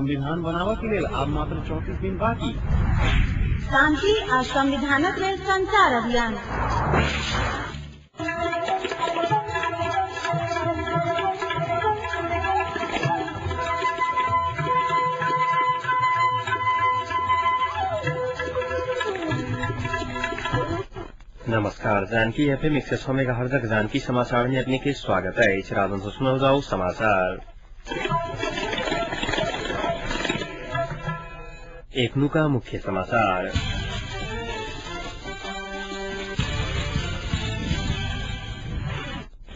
संविधान बनाबऽ के लेल आब मात्र 34 दिन बाकी। शांति आ संविधानक लेल संचार अभियान। नमस्कार, जानकी एफएम 106 मेगाहर्जक जानकी समाचार में अपने के स्वागत है। राजन से सुनाओ जाओ समाचार। एकनुका मुख्य समाचार।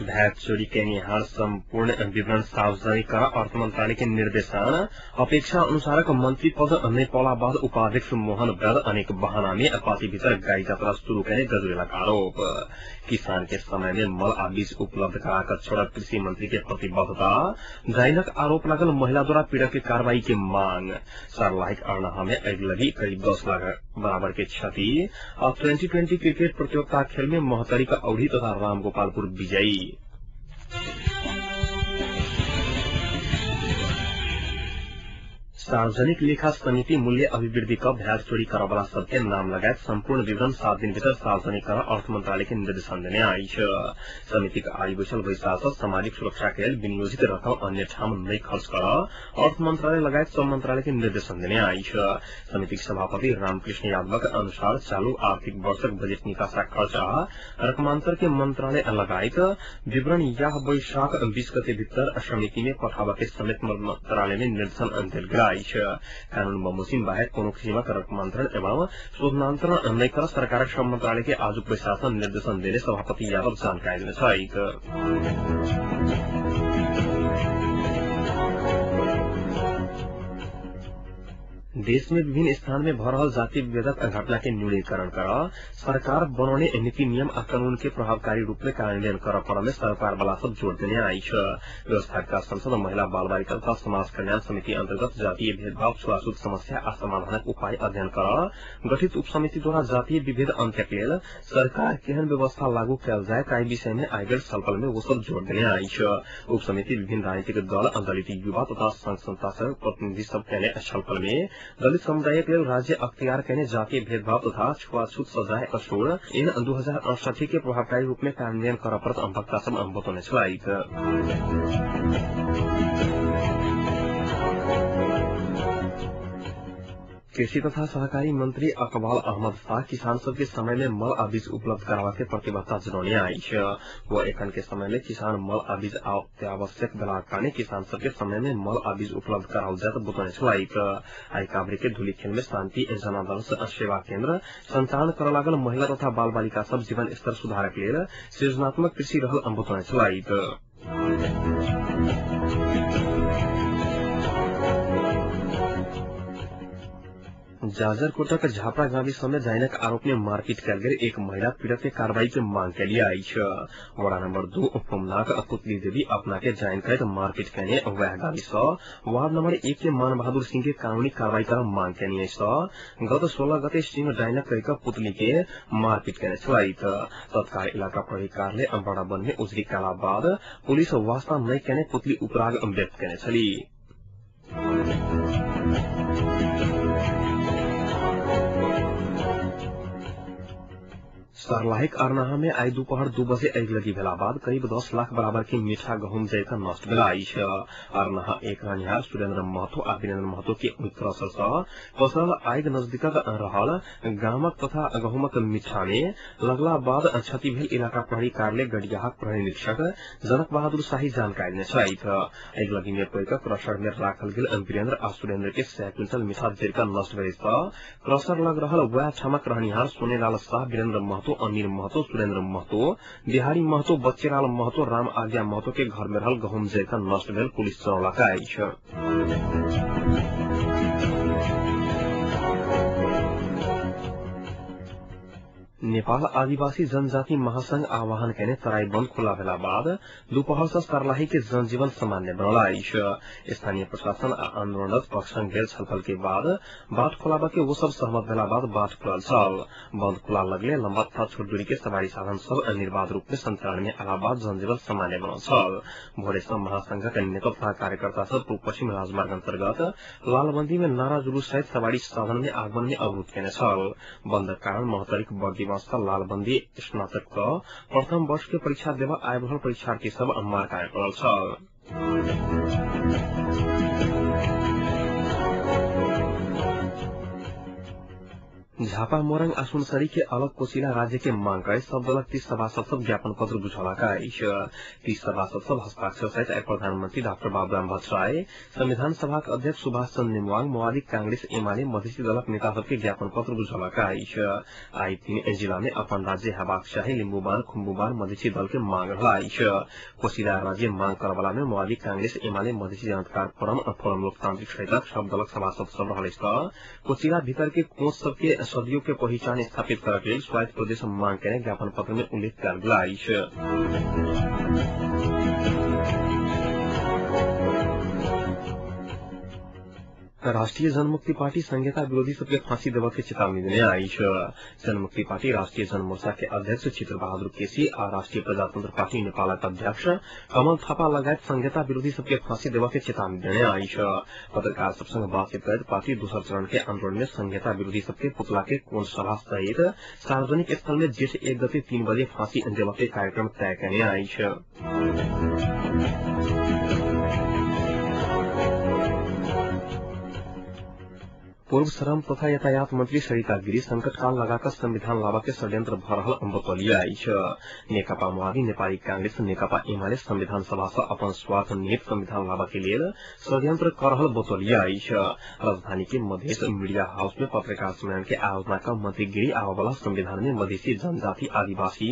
भैंस चोरी केनिहार सम्पूर्ण विवरण सार्वजनिक कर अर्थ मंत्रालय के निर्देशन। अपेक्षा अनुसारक मंत्री पद नै पौला बाद उपाध्यक्ष मोहन वैद्य अनेक बहाना में पार्टी भीतर गाई यात्रा शुरू करने गजुरेलक आरोप। किसान के समय में मल आ बीज उपलब्ध कराकर छोड़ कृषि मंत्री के प्रतिबद्धता। जाइनक आरोप लगल महिला द्वारा पीड़क के कार्रवाई के मांग। सर्लाहीक अर्नाहा में अगिलगी करीब 10 लाख बराबर के क्षति। और 2020 क्रिकेट प्रतियोगिता खेल में महोत्तरी का औढ़ी तथा रामगोपालपुर विजयी। सार्वजनिक लेखा समिति मूल्य अभिवृद्धि क भ्याज चोरी करवाला सबके नाम लगायत सम्पूर्ण विवरण 7 दिन भीतर सार्वजनिक कर अर्थ मंत्रालय के निर्देशन देने अछि। समिति का आई बैसल बैसार से सामाजिक सुरक्षा के लेल विनियोजित रकम अन्य ठाम नहीं खर्च कर अर्थ मंत्रालय लगायत सब मंत्रालय के निर्देशन देने अछि। समिति के सभापति रामकृष्ण यादव के अनुसार चालू आर्थिक वर्षक बजट निकासा खर्च आ रकमांतर के मंत्रालय लगायत विवरण यह बैशाख 20 गते भीतर समिति में पठाबा के समेत मंत्रालय में निर्देशन देल गेल। कानून बमोजिम बाहेक कोनो किसिमक रकमान्तरण एवं शोधनान्तरण नै कर सरकारक श्रम मंत्रालय के आजुक बैसार निर्देशन देने सभापति यादव जानकारी देने छथि। देश में विभिन्न स्थान में भ रहल जाति विभेदक घटना के न्यूनीकरण कर सरकार बनौने नीति नियम आ कानून के प्रभावकारी रूप में कार्यान्वयन कर पर में सरकार वाला सब जोड़ देने अछि। व्यवस्थापिका संसद महिला बाल बालिका तथा समाज कल्याण समिति अंतर्गत जातीय भेदभाव छुआछूत समस्या आ समाधानक उपाय अध्ययन कर गठित उपसमिति द्वारा जातीय विभेद अंत्यक लेल सरकार केहन व्यवस्था लागू कयल जाय ताहि विषय में आइ छलफल में वो सब जोड़ देने अछि। उपसमिति विभिन्न राजनीतिक दल, दलित युवा तथा संघ संस्था प्रतिनिधि सब केने छलफल में दलित समुदाय के लेल राज्य अख्तियार केने जातीय भेदभाव तथा छुआछूत सजाय कठोर इन 2068 के प्रभावकारी रूप में कार्यान्वयन कर परत वक्ता सब बतौने छलथि। कृषि तथा सहकारी मंत्री अकबाल अहमद शाह किसान सबके समय में मल आ बीज उपलब्ध करावा के प्रतिबद्धता जनौने अछि। वो एखन के समय में किसान मल आ बीज अत्यावश्यक भेलाक कारण किसान सबके समय में मल आ बीज उपलब्ध कराओल जायत बतौने छलथि। आई काभ्रे के धुलीखेल में शांति जनादर्श सेवा केन्द्र संचालन कर लागल महिला तथा बाल बालिका सब जीवन स्तर सुधारक लेल सृजनात्मक कृषि रहल बतौने छलथि। जाजरकोटक झापड़ा गाविस में जाइनक आरोप में मारपीट कयल गेल एक महिला पीड़क के कार्रवाई के मांग के लिए अछि। वड़ा नंबर 2 उपमनाक पुतली देवी अपना के जाइन करैत मारपीट केने वएह गाविस वार्ड नंबर 1 के मान बहादुर सिंह के कानूनी कार्रवाई कर मांग केने अछि। गत 16 गते सिंह डाइनक कहि कऽ पुतली के मारपीट केने छलथि। तत्काल इलाका प्रहरी कार्यालय बड़ा वन में उजरी कयला बाद पुलिस वास्ता नहि केने पुतली उपराग व्यक्त केने छली। सर्लाहीक अर्नाहा में आई दोपहर 2 बजे अगिलगी भेला बाद करीब 10 लाख बराबर के मीठा गहूम जरिकऽ नष्ट भेल अछि। अर्नाहा एक रहनिहार सुरेन्द्र महतो आ वीरेन्द्र महतो के क्रसर सँ पसरल आगि नजदीकक रहल गामक तथा गहूमक मीठा में लगला बाद क्षति भेल इलाका प्रहरी कार्यालय गडियाहाक प्रहरी निरीक्षक जनक बहादुर शाही जानकारी देने छलथि। अगिलगी में पड़ि कऽ क्रसर में राखल गेल वीरेन्द्र आ सुरेन्द्र के 100 क्विंटल मीठा जरिकऽ नष्ट भेल क्रसर लग रहल वएह ठामक रहनिहार सोनेलाल शाह, वीरेन्द्र महतो, अनिल महतो, सुरेन्द्र महतो, बिहारी महतो, बच्चेलाल महतो, राम आज्ञा महतो के घर में रहल गहूम जरिकऽ नष्ट भेल पुलिस जनौलक अछि। नेपाल आदिवासी जनजाति महासंघ आह्वान केने तराई बन्द खुला भेला बाद दुपहर से सर्लाही के जनजीवन सामान्य बनल अछि। स्थानीय प्रशासन आ आन्दोलनरत पक्षसँग भेल छलफल के बाद बाट खोलाबा के वो सब सहमत भेला बाद बाट खुलल छल। बन्द खुला लगले लम्बा तथा छोट दूरी के सवारी साधन सब निर्बाध रूप में संचालन में आला बाद जनजीवन सामान्य बनल छल। भोरे से महासंघक नेता तथा कार्यकर्ता सब पूर्व पश्चिम राजमार्ग अन्तर्गत लालबन्दी में नारा जुलूस सहित सवारी साधन में आगमन में अवरोध केने छल। बन्दक कारण महोत्तरीक बर्दिवास लालबन्दी स्नातक प्रथम वर्ष के परीक्षा देवा आबि रहल परीक्षार्थी सब मार आबि पड़ल छल। झापा मोरङ आ सुनसरी के अलग कोशिला राज्य के मांग करे सब दलक 30 सभासद सब ज्ञापन पत्र बुझौलाका अछि। 30 सभासद सब हस्ताक्षर सहित आइ प्रधानमन्त्री डाक्टर बाबुराम भट्टराई, संविधान सभाक अध्यक्ष सुभाष चन्द्र नेमाङ, माओवादी कांग्रेस एमाले मधेसी दलक नेता सबके ज्ञापन पत्र बुझौलाका अछि। आइ 3 जिला में अपन राज्य हेबाक चाही लिम्बुबान खुम्बुबान मधेसी दल के मांग रहल अछि। कोशिला राज्य मांग करवला में माओवादी कांग्रेस एमाले मधेसी जनअधिकार फोरम फोरम लोकतान्त्रिक सहितक सब दलक सभासद सब रहल अछि। कोशिला भीतर के कोच सबके सदियों के पहिचान स्थापित करक लेल स्वायत्त प्रदेश मांग केने ज्ञापन पत्र में उल्लेख कयल गेल अछि। राष्ट्रिय जनमुक्ति पार्टी संहिता विरोधी सबके फांसी देबऽ के चेतावनी देने अछि। जनमुक्ति पार्टी राष्ट्रिय जनमोर्चा के अध्यक्ष चित्र बहादुर केसी आ राष्ट्रिय प्रजातंत्र पार्टी नेपालक अध्यक्ष कमल थापा लगायत संहिता विरोधी सबके फांसी देबऽ के चेतावनी देने अछि। पत्रकार सब संग बातचीत करैत पार्टी दोसर चरण के आंदोलन में संहिता विरोधी सबके पुतला के कोण सभा सहित सार्वजनिक स्थल में जेठ 1 गते 3 बजे फांसी देबऽ के कार्यक्रम तय केने अछि। पूर्व श्रम तथा यातायात मंत्री सरिता गिरी संकटकाल लगाकर संविधान लाबा के षड्यंत्र भ रहल बतौलिया अछि। नेकपा माओवादी नेपाली कांग्रेस नेकपा एमाले संविधान सभा से अपन स्वार्थ निहित संविधान लाबा के लेल षड्यंत्र कर रहल बतौलिया अछि। राजधानी के मधेश मीडिया हाउस में पत्रकार सम्मेलन के आयोजना क मंत्री गिरी आबऽ संविधान में मधेसी जनजाति आदिवासी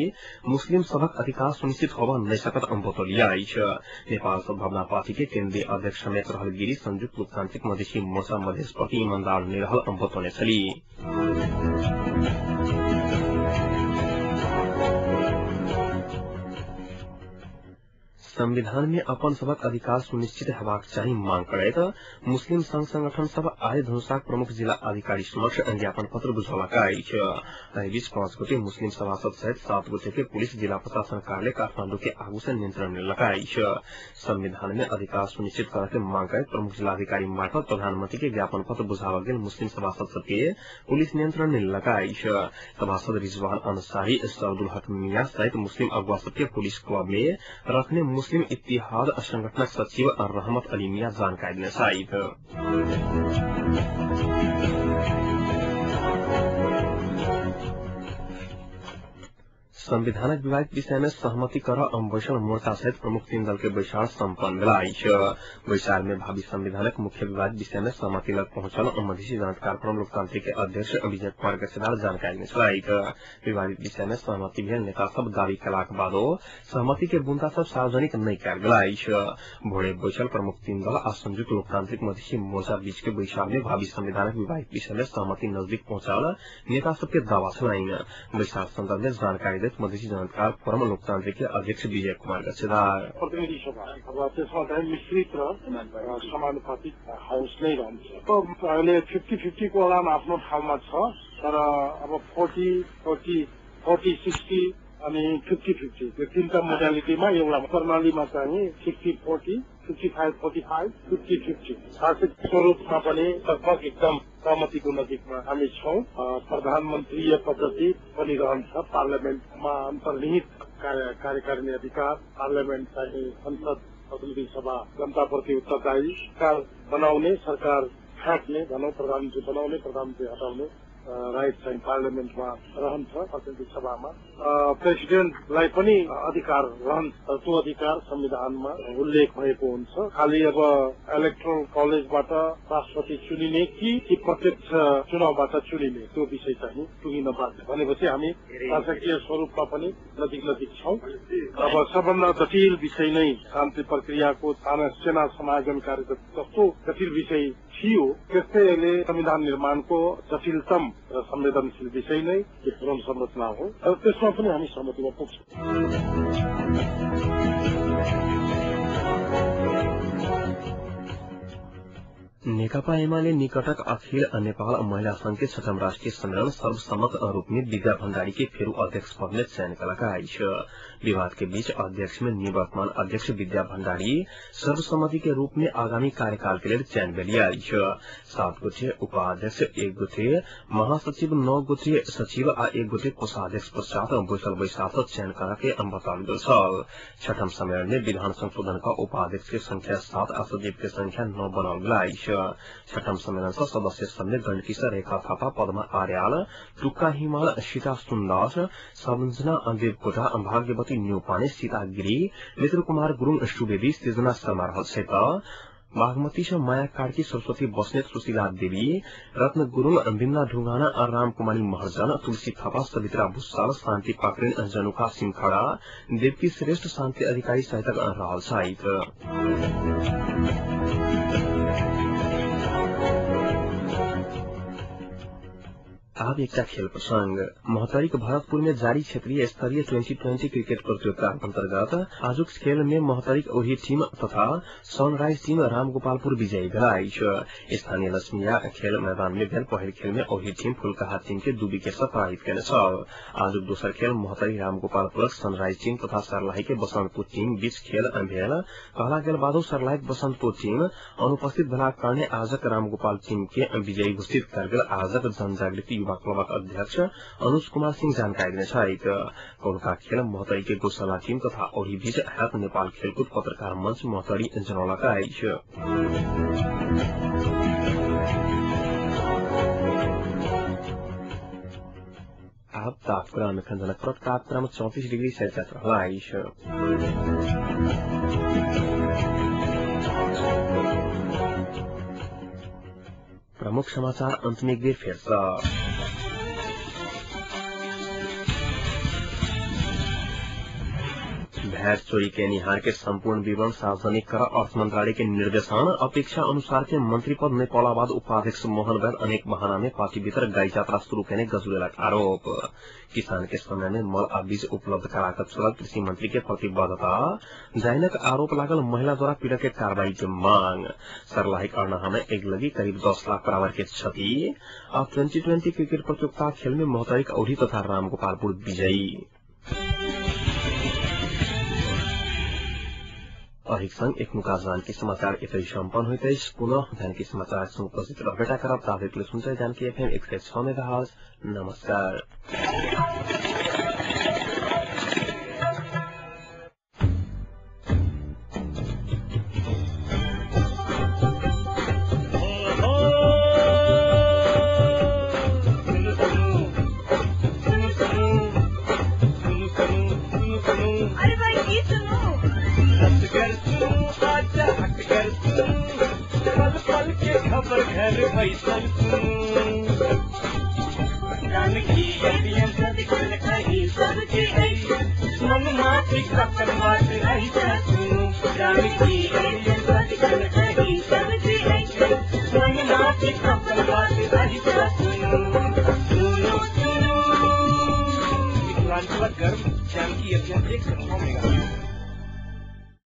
मुस्लिम सभक अधिकार सुनिश्चित होबऽ नहि सकत बतौलिया अछि। नेपाल सद्भावना पार्टी के केन्द्रीय अध्यक्ष समेत रहल गिरी संयुक्त लोकतांत्रिक मधेसी मोर्चा मधेस प्रति ईमानदार रहल बतौने छली। संविधान में अपन सबक अधिकार सुनिश्चित हेबाक चाही मांग करैत मुस्लिम संघ संगठन सब आइ धनुषाक प्रमुख जिला अधिकारी समक्ष ज्ञापन पत्र बुझौलक अछि। एहि बीच 5 गोटे मुस्लिम सभासद सहित 7 गोटे के पुलिस जिला प्रशासन कार्यालय काठमांडू के आगू से नियंत्रण में लेलक अछि। संविधान में अधिकार सुनिश्चित करऽ के मांग करैत प्रमुख जिलाधिकारी मार्फत प्रधानमंत्री के ज्ञापन पत्र बुझाबऽ गेल मुस्लिम सभासद सबके पुलिस नियंत्रण में लेलक अछि। सभासद रिजवान अंसारी, सरदुल हक मियां सहित मुस्लिम अगुवा सबके पुलिस क्लब में रखने मुस्लिम इत्तिहाद संगठनक सचिव रहमत अली मियां जानकारी देने छथि। संविधानक विवादित विषय में सहमति कर बैसल मोर्चा सहित प्रमुख 3 दल के बैसार सम्पन्न भेल अछि। बैसार में भावी संविधानक मुख्य विवादित विषय में सहमति लग पहुंचल मधेसी जनअधिकार फोरम लोकतांत्रिक के अध्यक्ष विजय कुमार गच्छेदार जानकारी देने छलथि। विवादित विषय में सहमति भेल नेता सब दावी कयलाक बादो सहमति के बुंदा सब सार्वजनिक नहि कयल गेल अछि। भोरे बैसल प्रमुख 3 दल आ संयुक्त लोकतांत्रिक मधेसी मोर्चा बीच के बैसार में भावी संविधानक विवादित विषय में सहमति नजदीक पहुंचल नेता सबके दावा छलनि। बैसार संदर्भ में जानकारी दैत मधेसी जनअधिकार फोरम लोकतांत्रिक के अध्यक्ष विजय कुमार गच्छेदार प्रतिनिधि सभा अब त्यसमा चाहिँ मिश्रित र समानुपातिक हाउस नै रहन्छ। अहिले 50-50 को अलान आफ्नो ठाउँमा छ, तर अब 40 40 40 60 अनि 50-50 त्यो तीनटा मोडालिटीमा एउटा प्रणालीमा चाहिँ 60 40 55 45 50-50 शासित स्वरूपमा पनि लगभग एकदम सहमतिको नजिकमा हामी छौँ। प्रधानमन्त्रीय पद्धति पनि रहन्छ, पार्लियामेन्टमा अन्तर्निहित कार्यकारिणी अधिकार, पार्लियामेन्ट चाहिँ संसद प्रतिनिधि सभा जनताप्रति उत्तरदायी, सरकार बनाउने सरकार फ्याँक्ने भनौँ, प्रधानमन्त्री बनाउने प्रधानमन्त्री हटाउने राइट चाहिँ पार्लियामेन्टमा रहन्छ। प्रतिनिधि सभामा प्रेसिडेन्टलाई पनि अधिकार रहन्छ, त्यो अधिकार संविधानमा उल्लेख भएको हुन्छ। खालि अब इलेक्ट्रोल कलेजबाट राष्ट्रपति चुनिने कि प्रत्यक्ष चुनावबाट चुनिने त्यो विषय चाहिँ टुङ्गिन बाध्य भनेपछि हामी शासकीय स्वरूपमा पनि नजिक नजिक छौँ। अब सबभन्दा जटिल विषय नै शान्ति प्रक्रियाको सेना समायोजन कार्यक्रम जस्तो जटिल विषय थियो। त्यस्तै अहिले संविधान निर्माणको जटिलतम र संवेदनशील विषय नै यो पुनर्संरचना हो र त्यसमा पनि हामी सहमतिमा पुग्छौँ। नेकपा एमाले निकटक अखिल नेपाल महिला संघ के छठम राष्ट्रिय सम्मेलन सर्वसम्मत रूप में विद्या भण्डारी के फेरू अध्यक्ष पद में चयन कलका अछि। विवाद के बीच अध्यक्ष में निवर्तमान अध्यक्ष विद्या भण्डारी सर्वसम्मति के रूप में आगामी कार्यकाल के लिए चयन भेलिया अछि। 7 गोटे उपाध्यक्ष, 1 गोटे महासचिव, 9 गोटे सचिव आ 1 गोटे कोषाध्यक्ष पश्चात बैसल बैसार चयन करा के बताओल गेल छल। छठम सम्मेलन में विधान संशोधन का उपाध्यक्ष के संख्या 7 आ सचिव के संख्या 9 बनाओल गेल अछि। छठम सम्मेलन से सदस्य सबमे गणकिशोर, रेखा थापा, पद्मा आर्याल, टुक्का हिमाल, सीता सुन्दास, सम्झना देवकोटा, भाग्यवती न्यौपाने, सीता गिरी, मित्र कुमार गुरूङ सुवेदी, सृजना शर्मा रहल छैथ। बागमती से माया कार्की, सरस्वती बस्नेत, सुशीला देवी, रत्न गुरूङ, बिमला ढुंगाना, राम कुमारी महर्जन, तुलसी थापा, सवित्रा भूषाल, शान्ति पाक्रेन, जनुका सिंहखड़ा, देवकी श्रेष्ठ, शान्ति अधिकारी सहितक रहल छैथ। अब एकटा खेल प्रसंग। महोत्तरीक भरतपुर में जारी क्षेत्रीय स्तरीय 2020 क्रिकेट प्रतियोगिता अंतर्गत आजुक खेल में महोत्तरीक ओही टीम तथा सनराइज टीम रामगोपालपुर विजयी भेल अछि। स्थानीय लक्ष्मीया खेल मैदान में भेल पहिल खेल में ओही टीम फुलकाहा टीम के 2 विकेट से पराजित केने छल। आजुक दोसर खेल महोत्तरी रामगोपालपुरक सनराइज टीम तथा सर्लाही के बसन्तपुर टीम बीच खेल भेल। कहला गेल बादो सर्लाहीक बसन्तपुर टीम अनुपस्थित भेलाक कारणे आजक रामगोपाल टीम के विजयी घोषित कयल गेल। आजक जनजागृति युवा क्लबक अध्यक्ष अनुज कुमार सिंह जानकारी देने छथि। कौलका खेल महोत्तरी के गौशाला टीम तथा औरी बीच हैत नेपाल खेलकुद पत्रकार मंच महोत्तरी जनौलक अछि। आब तापक्रम। एखन जनकपुरक तापक्रम 34 डिग्री सेल्सियस रहल अछि। प्रमुख समाचार अंत में एक बेर फेर सँ। भैंस चोरी के निहार के संपूर्ण विवरण सार्वजनिक कर अर्थ मंत्रालय के निर्देशन। अपेक्षा अनुसार के मंत्री पद नहीं पौला बाद उपाध्यक्ष मोहन वैद्य अनेक बहाना में पार्टी भीतर गाई यात्रा शुरू केने गजुरेलक आरोप। किसान के समय में मल आ बीज उपलब्ध कराकर छोड़ल कृषि मंत्री के प्रतिबद्धता। जाइनक आरोप लागल महिला द्वारा पीड़क के कार्रवाई के मांग। सर्लाहीक अर्नाहा में एक लगी करीब 10 लाख बराबर के क्षति। आ 2020 क्रिकेट प्रतियोगिता खेल में महोत्तरीक औरी तथा रामगोपालपुर विजयी। अहिक संग एखनुका जानकी समाचार एतै सम्पन्न होइत अछि। पुनः जानकी समाचार संग उपस्थित रहबेटा करब। ताधरि सुनते जानकी एफएम 106 मेगाहर्ट्ज। नमस्कार। मिथिलांचलक गर्व जानकी एफएम 106 मेगाहर्ट्ज।